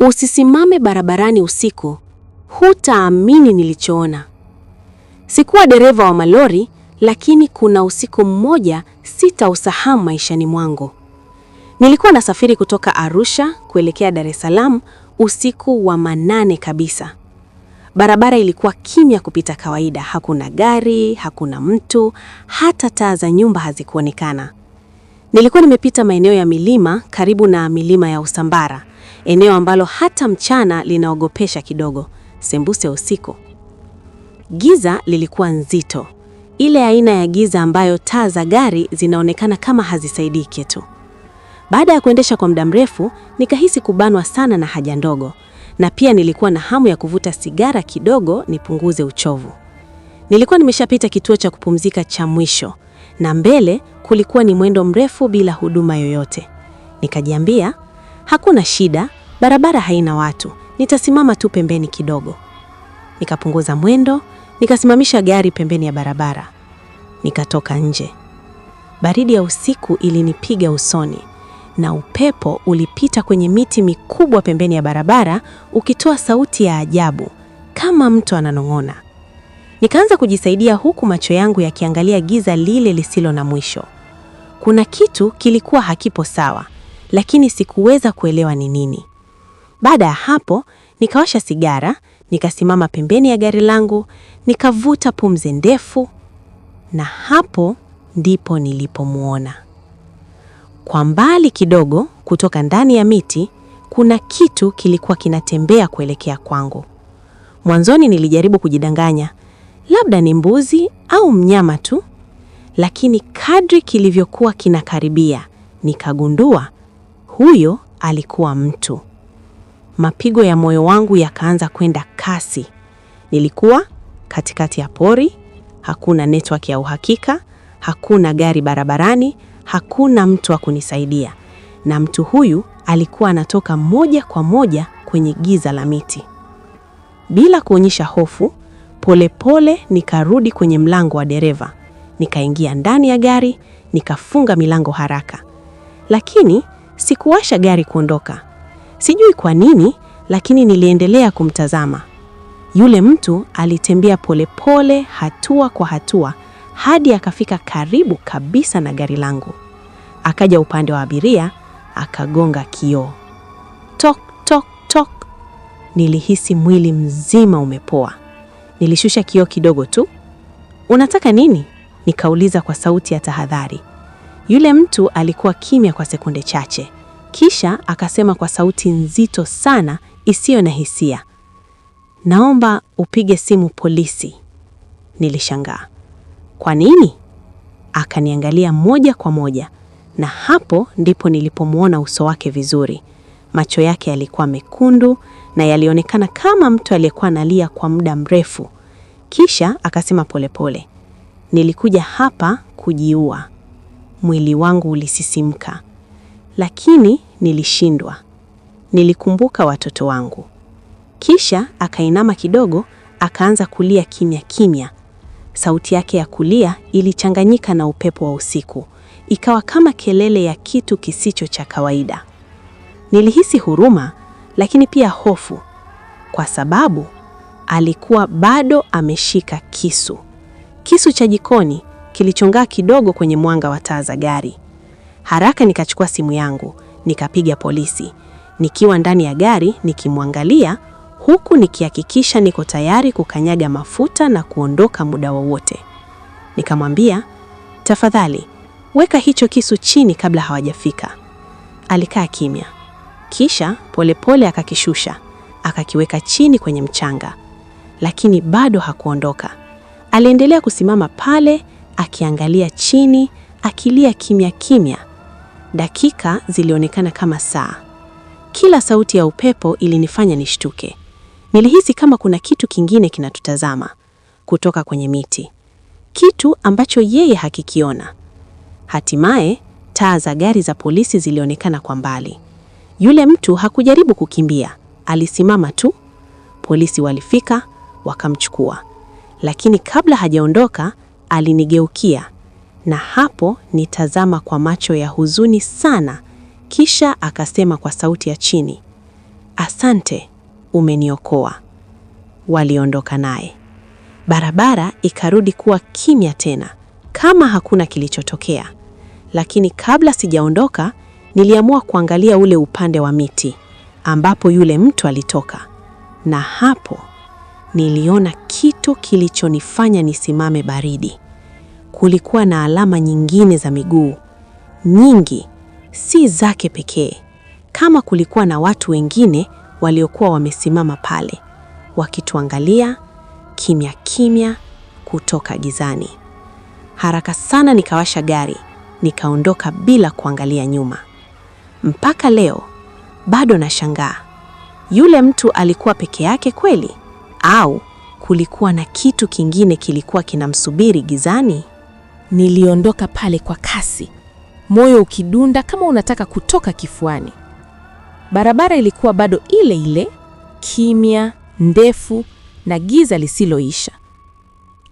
Usisimame barabarani usiku, hutaamini nilichoona. Sikuwa dereva wa malori, lakini kuna usiku mmoja sitausahau maishani mwangu. Nilikuwa nasafiri kutoka Arusha kuelekea Dar es Salaam usiku wa manane kabisa. Barabara ilikuwa kimya kupita kawaida, hakuna gari, hakuna mtu, hata taa za nyumba hazikuonekana. Nilikuwa nimepita maeneo ya milima karibu na milima ya Usambara, eneo ambalo hata mchana linaogopesha kidogo, sembuse usiku. Giza lilikuwa nzito, ile aina ya giza ambayo taa za gari zinaonekana kama hazisaidii kitu. Baada ya kuendesha kwa muda mrefu, nikahisi kubanwa sana na haja ndogo, na pia nilikuwa na hamu ya kuvuta sigara kidogo nipunguze uchovu. Nilikuwa nimeshapita kituo cha kupumzika cha mwisho, na mbele kulikuwa ni mwendo mrefu bila huduma yoyote. Nikajiambia, hakuna shida, barabara haina watu, nitasimama tu pembeni kidogo. Nikapunguza mwendo, nikasimamisha gari pembeni ya barabara. Nikatoka nje. Baridi ya usiku ilinipiga usoni na upepo ulipita kwenye miti mikubwa pembeni ya barabara ukitoa sauti ya ajabu kama mtu ananong'ona. Nikaanza kujisaidia huku macho yangu yakiangalia giza lile lisilo na mwisho. Kuna kitu kilikuwa hakipo sawa, lakini sikuweza kuelewa ni nini. Baada ya hapo, nikawasha sigara, nikasimama pembeni ya gari langu, nikavuta pumzi ndefu, na hapo ndipo nilipomwona. Kwa mbali kidogo, kutoka ndani ya miti, kuna kitu kilikuwa kinatembea kuelekea kwangu. Mwanzoni nilijaribu kujidanganya, labda ni mbuzi au mnyama tu, lakini kadri kilivyokuwa kinakaribia, nikagundua huyo alikuwa mtu. Mapigo ya moyo wangu yakaanza kwenda kasi. Nilikuwa katikati ya pori, hakuna network ya uhakika, hakuna gari barabarani, hakuna mtu wa kunisaidia, na mtu huyu alikuwa anatoka moja kwa moja kwenye giza la miti. Bila kuonyesha hofu, polepole nikarudi kwenye mlango wa dereva, nikaingia ndani ya gari, nikafunga milango haraka, lakini sikuwasha gari kuondoka. Sijui kwa nini, lakini niliendelea kumtazama. Yule mtu alitembea polepole, hatua kwa hatua, hadi akafika karibu kabisa na gari langu. Akaja upande wa abiria, akagonga kioo. Tok tok tok. Nilihisi mwili mzima umepoa. Nilishusha kioo kidogo tu. Unataka nini? Nikauliza kwa sauti ya tahadhari. Yule mtu alikuwa kimya kwa sekunde chache, kisha akasema kwa sauti nzito sana isiyo na hisia, naomba upige simu polisi. Nilishangaa. Kwa nini? Akaniangalia moja kwa moja, na hapo ndipo nilipomwona uso wake vizuri. Macho yake yalikuwa mekundu na yalionekana kama mtu aliyekuwa analia kwa muda mrefu. Kisha akasema polepole, nilikuja hapa kujiua. Mwili wangu ulisisimka, lakini nilishindwa. Nilikumbuka watoto wangu. Kisha akainama kidogo, akaanza kulia kimya kimya. Sauti yake ya kulia ilichanganyika na upepo wa usiku, ikawa kama kelele ya kitu kisicho cha kawaida. Nilihisi huruma, lakini pia hofu, kwa sababu alikuwa bado ameshika kisu, kisu cha jikoni kilichong'aa kidogo kwenye mwanga wa taa za gari. Haraka nikachukua simu yangu, nikapiga polisi, nikiwa ndani ya gari nikimwangalia huku nikihakikisha niko tayari kukanyaga mafuta na kuondoka muda wowote. Nikamwambia, tafadhali weka hicho kisu chini kabla hawajafika. Alikaa kimya, kisha polepole akakishusha, akakiweka chini kwenye mchanga, lakini bado hakuondoka. Aliendelea kusimama pale akiangalia chini, akilia kimya kimya. Dakika zilionekana kama saa. Kila sauti ya upepo ilinifanya nishtuke. Nilihisi kama kuna kitu kingine kinatutazama kutoka kwenye miti, kitu ambacho yeye hakikiona. Hatimaye taa za gari za polisi zilionekana kwa mbali. Yule mtu hakujaribu kukimbia, alisimama tu. Polisi walifika wakamchukua, lakini kabla hajaondoka alinigeukia, na hapo nitazama kwa macho ya huzuni sana, kisha akasema kwa sauti ya chini, Asante, umeniokoa. Waliondoka naye. Barabara ikarudi kuwa kimya tena, kama hakuna kilichotokea. Lakini kabla sijaondoka, niliamua kuangalia ule upande wa miti ambapo yule mtu alitoka, na hapo niliona kitu kilichonifanya nisimame baridi. Kulikuwa na alama nyingine za miguu nyingi, si zake pekee, kama kulikuwa na watu wengine waliokuwa wamesimama pale wakituangalia kimya kimya kutoka gizani. Haraka sana nikawasha gari, nikaondoka bila kuangalia nyuma. Mpaka leo bado nashangaa, yule mtu alikuwa peke yake kweli, au kulikuwa na kitu kingine kilikuwa kinamsubiri gizani? Niliondoka pale kwa kasi, moyo ukidunda kama unataka kutoka kifuani. Barabara ilikuwa bado ile ile, kimya, ndefu na giza lisiloisha.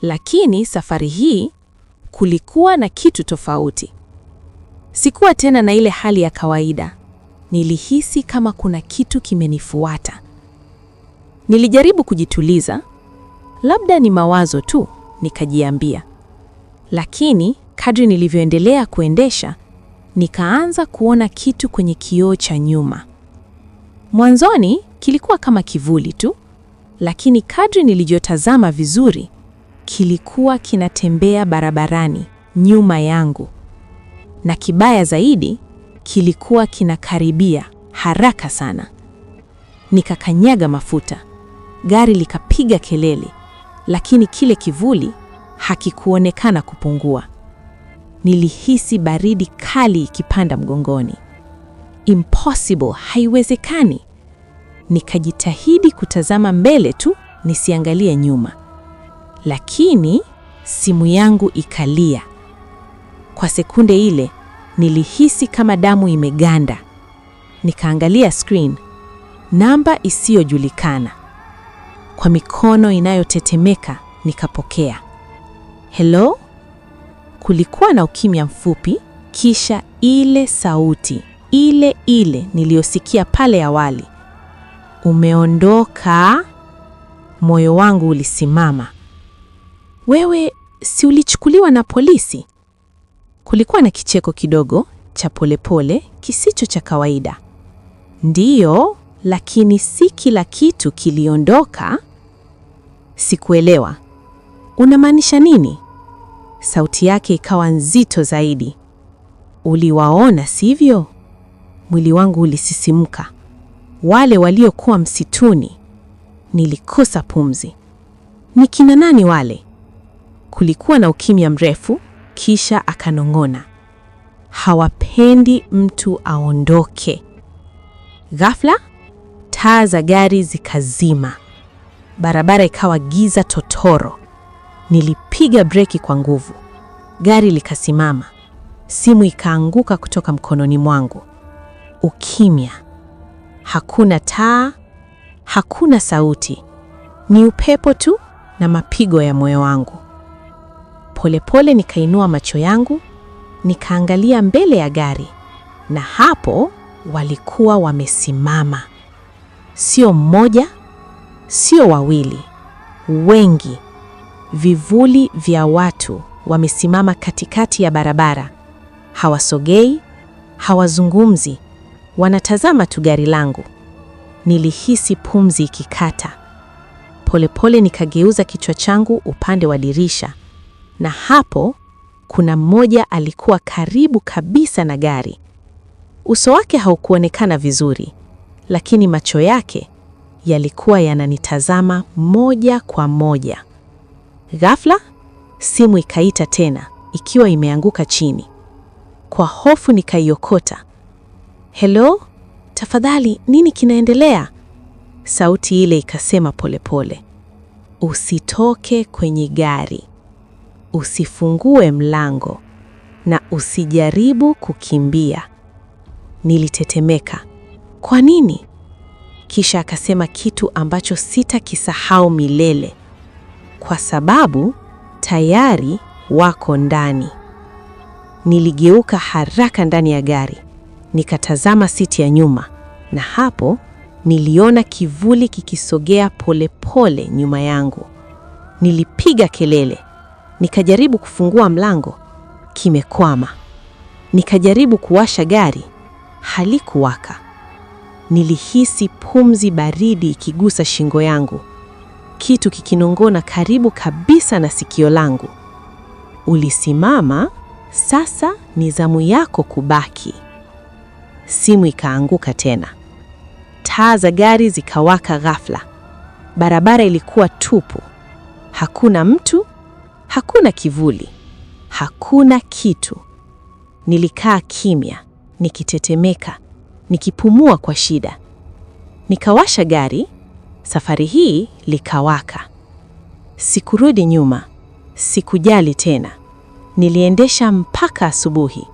Lakini safari hii kulikuwa na kitu tofauti. Sikuwa tena na ile hali ya kawaida. Nilihisi kama kuna kitu kimenifuata. Nilijaribu kujituliza, labda ni mawazo tu, nikajiambia. Lakini kadri nilivyoendelea kuendesha, nikaanza kuona kitu kwenye kioo cha nyuma. Mwanzoni kilikuwa kama kivuli tu, lakini kadri nilivyotazama vizuri, kilikuwa kinatembea barabarani nyuma yangu, na kibaya zaidi, kilikuwa kinakaribia haraka sana. Nikakanyaga mafuta, gari likapiga kelele, lakini kile kivuli hakikuonekana kupungua. Nilihisi baridi kali ikipanda mgongoni. Impossible, haiwezekani. Nikajitahidi kutazama mbele tu, nisiangalie nyuma, lakini simu yangu ikalia. Kwa sekunde ile nilihisi kama damu imeganda. Nikaangalia screen, namba isiyojulikana. Kwa mikono inayotetemeka nikapokea. Hello? Kulikuwa na ukimya mfupi, kisha ile sauti ile ile niliyosikia pale awali. Umeondoka? Moyo wangu ulisimama. Wewe si ulichukuliwa na polisi? Kulikuwa na kicheko kidogo cha polepole kisicho cha kawaida. Ndiyo, lakini si kila kitu kiliondoka. Sikuelewa. Unamaanisha nini? Sauti yake ikawa nzito zaidi. Uliwaona, sivyo? Mwili wangu ulisisimka. Wale waliokuwa msituni. Nilikosa pumzi. Ni kina nani wale? Kulikuwa na ukimya mrefu, kisha akanong'ona, hawapendi mtu aondoke. Ghafla taa za gari zikazima, barabara ikawa giza totoro. Nilipiga breki kwa nguvu, gari likasimama, simu ikaanguka kutoka mkononi mwangu. Ukimya, hakuna taa, hakuna sauti, ni upepo tu na mapigo ya moyo wangu. Polepole nikainua macho yangu, nikaangalia mbele ya gari, na hapo walikuwa wamesimama. Sio mmoja, sio wawili, wengi. Vivuli vya watu wamesimama katikati ya barabara. Hawasogei, hawazungumzi, wanatazama tu gari langu. Nilihisi pumzi ikikata. Polepole nikageuza kichwa changu upande wa dirisha, na hapo kuna mmoja alikuwa karibu kabisa na gari. Uso wake haukuonekana vizuri, lakini macho yake yalikuwa yananitazama moja kwa moja. Ghafla simu ikaita tena, ikiwa imeanguka chini. Kwa hofu nikaiokota. Hello, tafadhali, nini kinaendelea? Sauti ile ikasema polepole, usitoke kwenye gari, usifungue mlango na usijaribu kukimbia. Nilitetemeka. Kwa nini? Kisha akasema kitu ambacho sitakisahau milele. Kwa sababu tayari wako ndani. Niligeuka haraka ndani ya gari, nikatazama siti ya nyuma, na hapo Niliona kivuli kikisogea polepole nyuma yangu. Nilipiga kelele, nikajaribu kufungua mlango, kimekwama. Nikajaribu kuwasha gari, halikuwaka. Nilihisi pumzi baridi ikigusa shingo yangu, kitu kikinong'ona karibu kabisa na sikio langu. Ulisimama, sasa ni zamu yako kubaki. Simu ikaanguka tena. Taa za gari zikawaka ghafla. Barabara ilikuwa tupu. Hakuna mtu, hakuna kivuli, hakuna kitu. Nilikaa kimya, nikitetemeka, nikipumua kwa shida. Nikawasha gari, safari hii likawaka. Sikurudi nyuma, sikujali tena. Niliendesha mpaka asubuhi.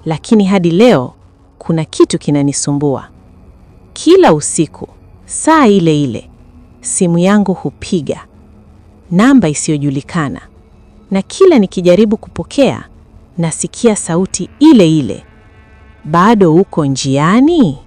Lakini hadi leo kuna kitu kinanisumbua. Kila usiku, saa ile ile, simu yangu hupiga. Namba isiyojulikana. Na kila nikijaribu kupokea, nasikia sauti ile ile. Bado uko njiani?